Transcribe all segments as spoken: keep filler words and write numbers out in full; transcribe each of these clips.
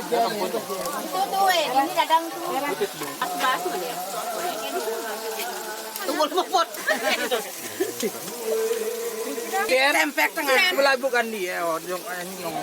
Itu tuh, eh, ini dadang tuh. Basuh-basuh dia. Tunggu luput. Dia tempek tengah. Belabukan dia, oh, dong, eh, nyong.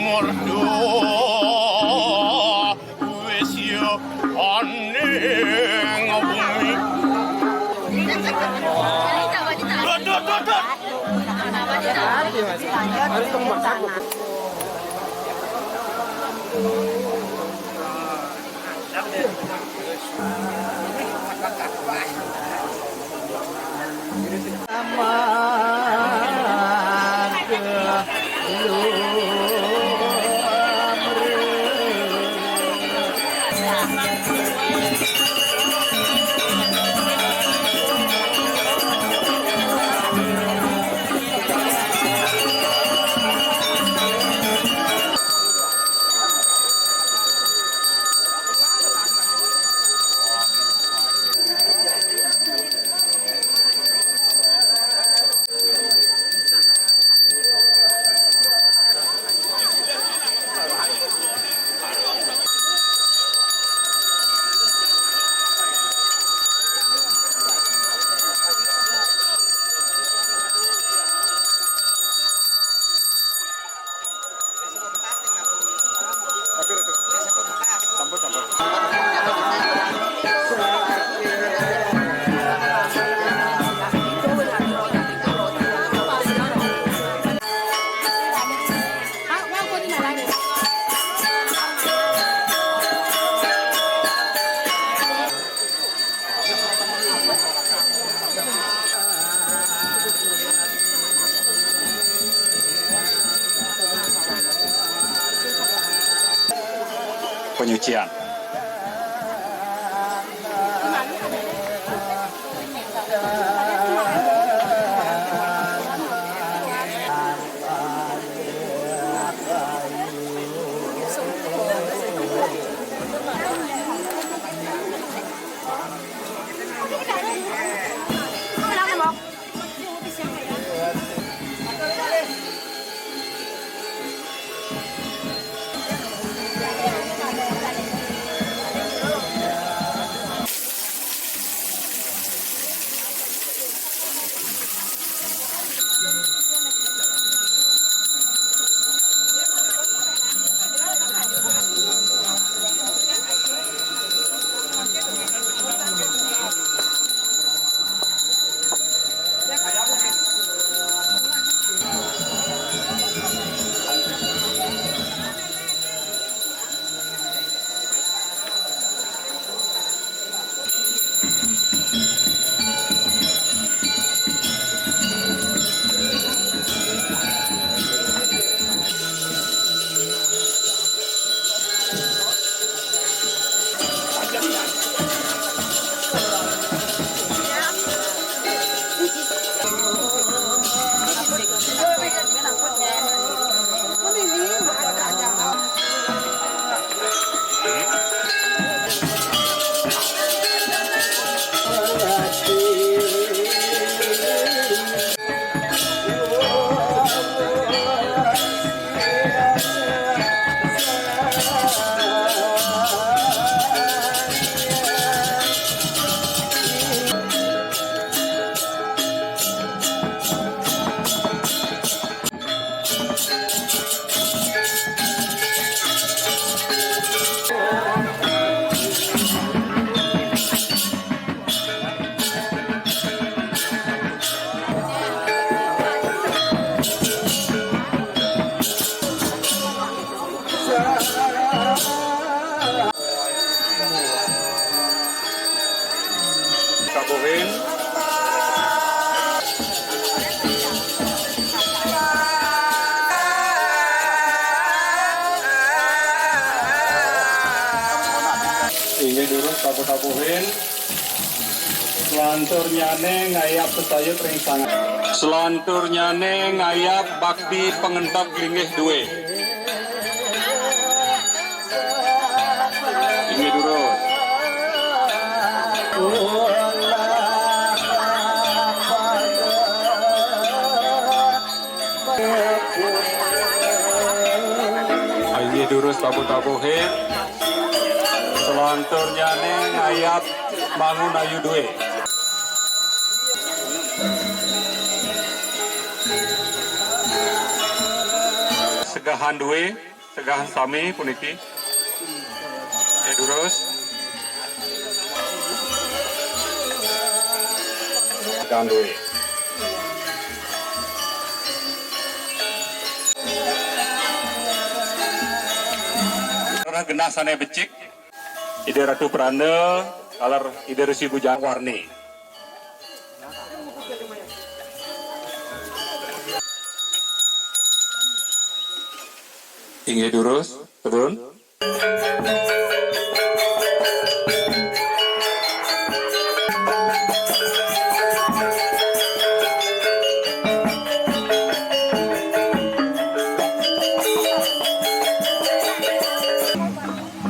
Merdu wis ya aning bumi. Dot, dot, dot, dot. Penyucian. Tuhin. Inggih durus, tabuh-tabuhin. Selanturnyané ngayab sesayut ring sangané. Selanturnyané ngayab bakti pangentep linggih dué. Inggih durus. Inggih durus, tabuh-tabuhin. Selanturnyané ngayab mangun ayu dué. Segahan dué, segahan sami puniki. Ya, durus. Segahan dué. Ora genah sané becik. Ida Ratu Pranda, taler Ida Resi Bujang Warni. Inggih durus, terun.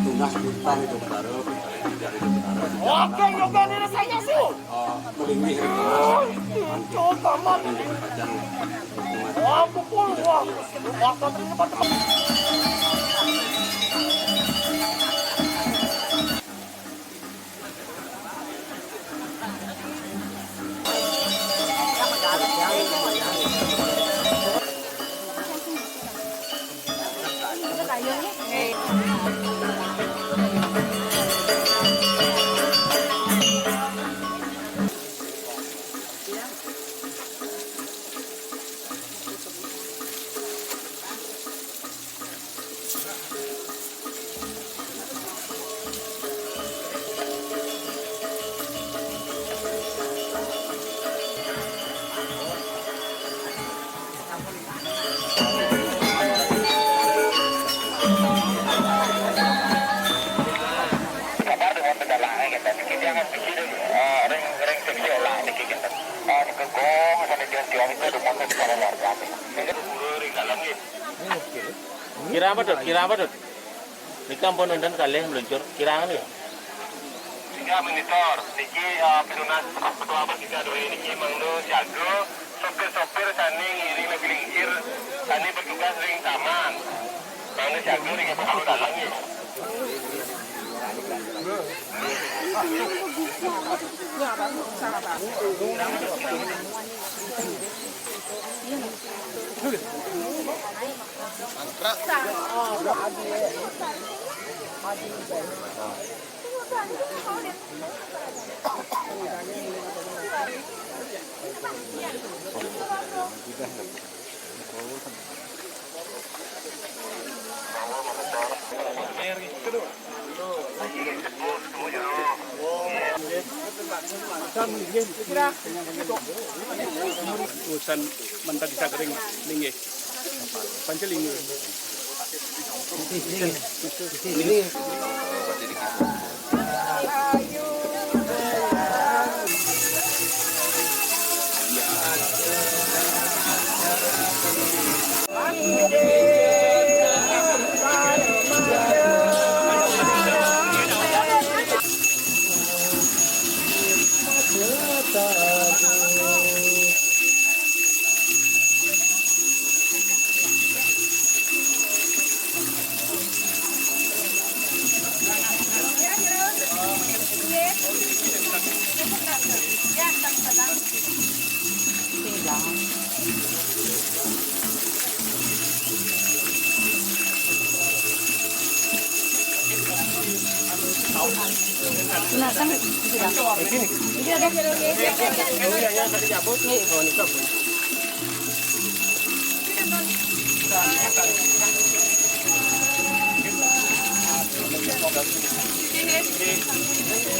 Tunas puntan itu Betara, puntan itu jari itu Betara. Oke, oke, ini saya sih. Oh, melinggih itu. Oh, itu tamat. Ini pacar. Wah, pukul, wah. Wah, tepat. Kabar dengan kendala, eh, kita niki jangan pikir, eh, ring, ring seksi olah niki kita. Eh, niki gong, sampai tiang-tiang itu ada motor di sana luar biasa. Jadi, guru ring dalam gitu. Kirang apa, Dut? Kirang apa, Dut? Nika ampun wénten kalih meluncur. Kirang ya? Tiga monitor. Niki, eh, petugas ketua apa kita dua niki mangda siaga, sopir-sopir sané ngiring nggelincir, sané bertugas ring taman. Mangda siaga ring apa kalau dalam ya. Usan menteg sagering linggih. Panca linggih. Gunakan, sudah. Ini ada. Ini ada. Oh, ini.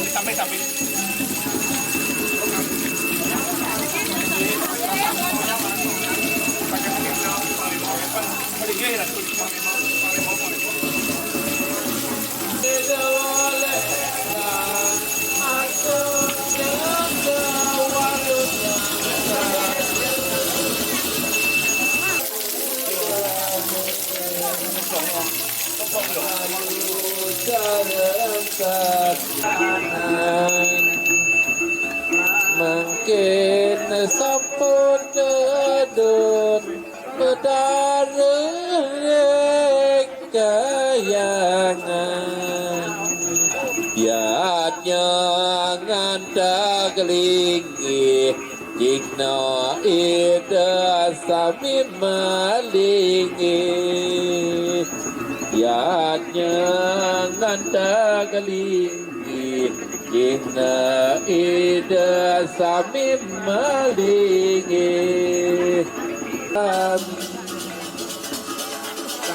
Sampai, sampai. Mangkin sampun tedun Betara Kahyangan. Yadnya ngantag linggih, cihna Ida sami malinggih. Yadnya ngantag linggih, cihna Ida sami malinggih.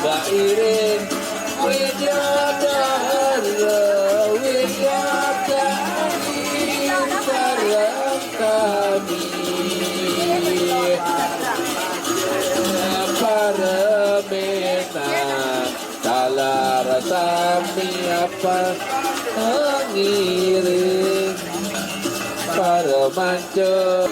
Kairing widyadhara, widyadhari sareng sami para menah. Talar sami apa ngiring para manca.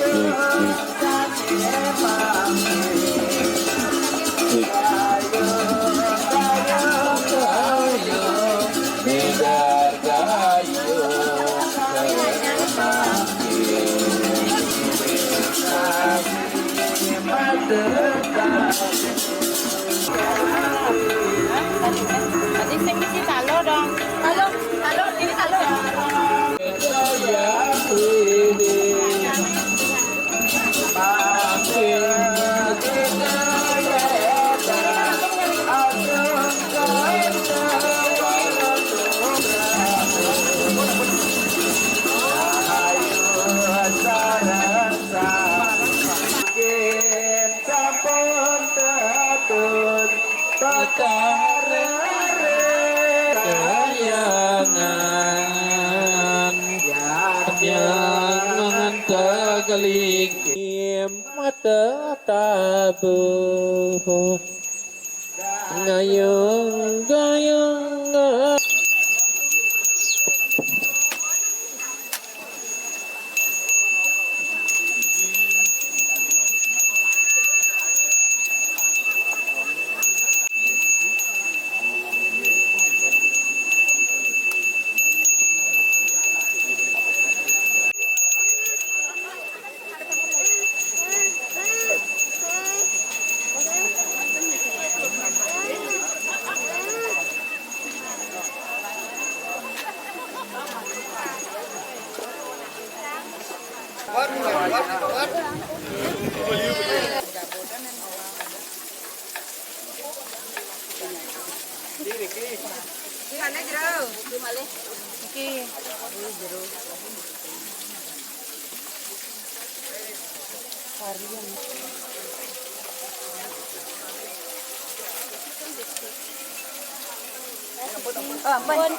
Midargayu. Tadi sing isi talo dong. Talo, talo, ini talo ya. Sampun tedun Betara Kahyangan, yang mangantag linggih mata tabuh. Ngayung-gayung. Di mana, Jero? Di malih. Iki. Varian. Ampun.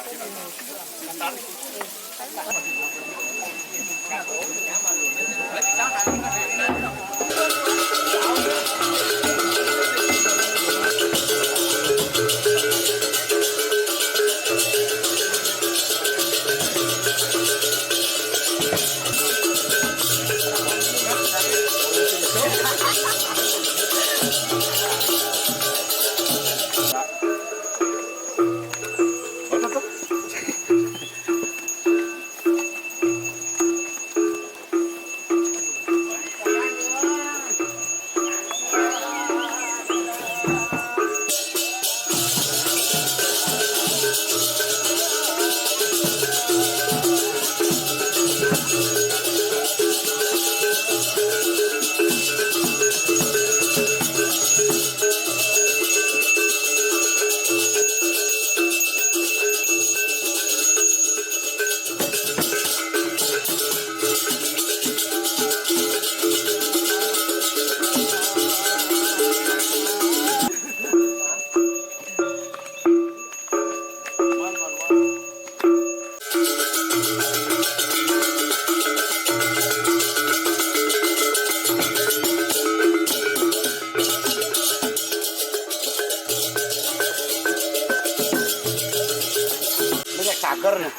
Ini kayak cager nih.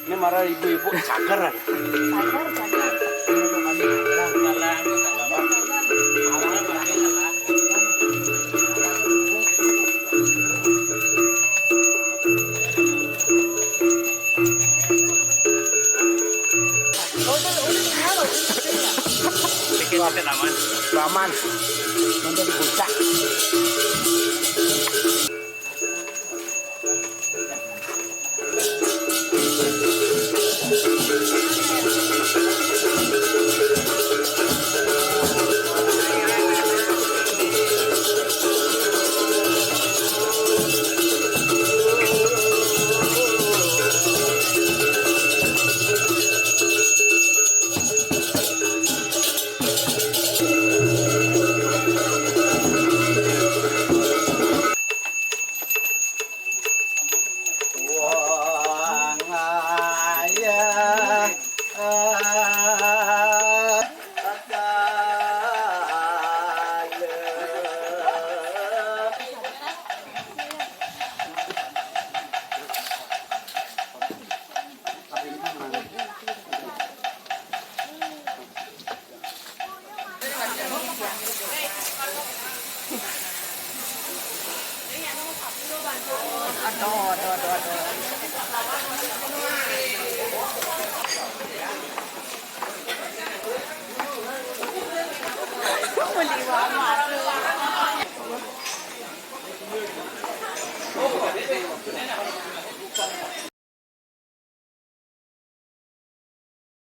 Ini marah ibu-ibu cager. Cager, cager. Paman. Paman. Mantap bocah. Aduh, aduh, aduh, aduh.